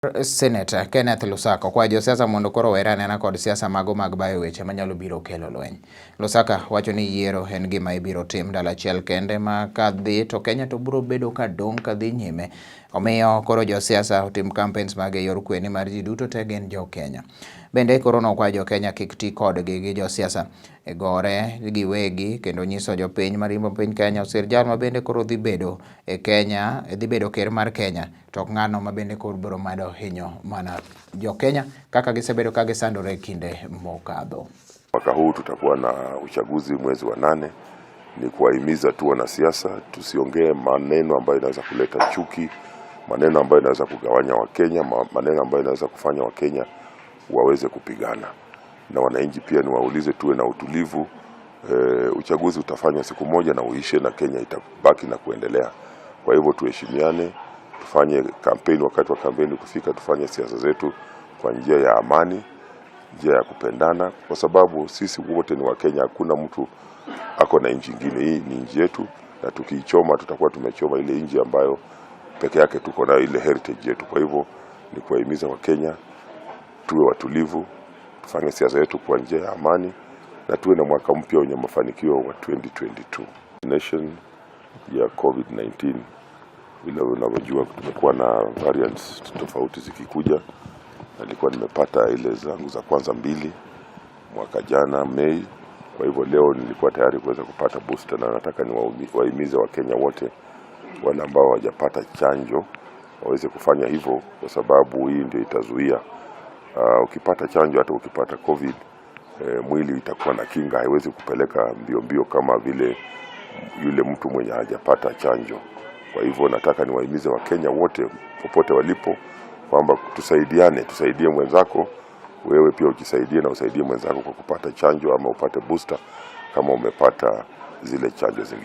Senator Kenneth Lusaka okwayo josiasa mondo koro owere anena kod siasa mago mag bayo weche manyalo biro kelo lweny. Lusaka wacho ni yiero en gima ibiro tim ndalo achiel kende ma kadhi to Kenya to biro bedo ka dong' kadhi nyime. Omiyo koro josiasa otim campaigns mag e yor kwe nimar ji duto te gin jo Kenya. Bende koro nokwayo jo Kenya kik ti kodgi gi josiasa e gore giwegi kendo nyiso jopiny marimbo piny Kenya osir jal ma bende koro dhi bedo e Kenya, dhi bedo ker mar Kenya to ok ng'ano ma bende koro biro medo hinyo mana jo Kenya kaka gisebedo ka gisandore kinde mokadho. Mwaka huu tutakuwa na uchaguzi mwezi wa 8. Ni kuwahimiza tu wanasiasa tusiongee maneno ambayo inaweza kuleta chuki, maneno ambayo inaweza kugawanya Wakenya, maneno ambayo inaweza kufanya Wakenya waweze kupigana. Na wananchi pia niwaulize tuwe na utulivu. Uchaguzi utafanywa siku moja na uishe na Kenya itabaki na kuendelea. Kwa hivyo tuheshimiane, tufanye kampeni, wakati wa kampeni kufika, tufanye siasa zetu kwa njia ya amani, njia ya kupendana, kwa sababu sisi wote ni Wakenya. Hakuna mtu ako na nchi ingine. Hii ni nchi yetu, na tukiichoma tutakuwa tumechoma ile nchi ambayo peke yake tuko nayo, ile heritage yetu. Kwa hivyo ni kuwahimiza Wakenya tuwe watulivu, tufanye siasa yetu kwa njia ya amani na tuwe na mwaka mpya wenye mafanikio wa 2022. Nation ya COVID-19, vile unavyojua tumekuwa na variants tofauti zikikuja. Nilikuwa nimepata ile zangu za kwanza mbili mwaka jana Mei. Kwa hivyo leo nilikuwa tayari kuweza kupata booster, na nataka niwahimize Wakenya wote wale ambao hawajapata chanjo waweze kufanya hivyo, kwa sababu hii ndio itazuia. Ukipata chanjo hata ukipata COVID, mwili itakuwa na kinga, haiwezi kupeleka mbio mbio kama vile yule mtu mwenye hajapata chanjo. Kwa hivyo nataka niwahimize Wakenya wote popote walipo kwamba tusaidiane, tusaidie mwenzako, wewe pia ujisaidie na usaidie mwenzako kwa kupata chanjo ama upate booster kama umepata zile chanjo zingine.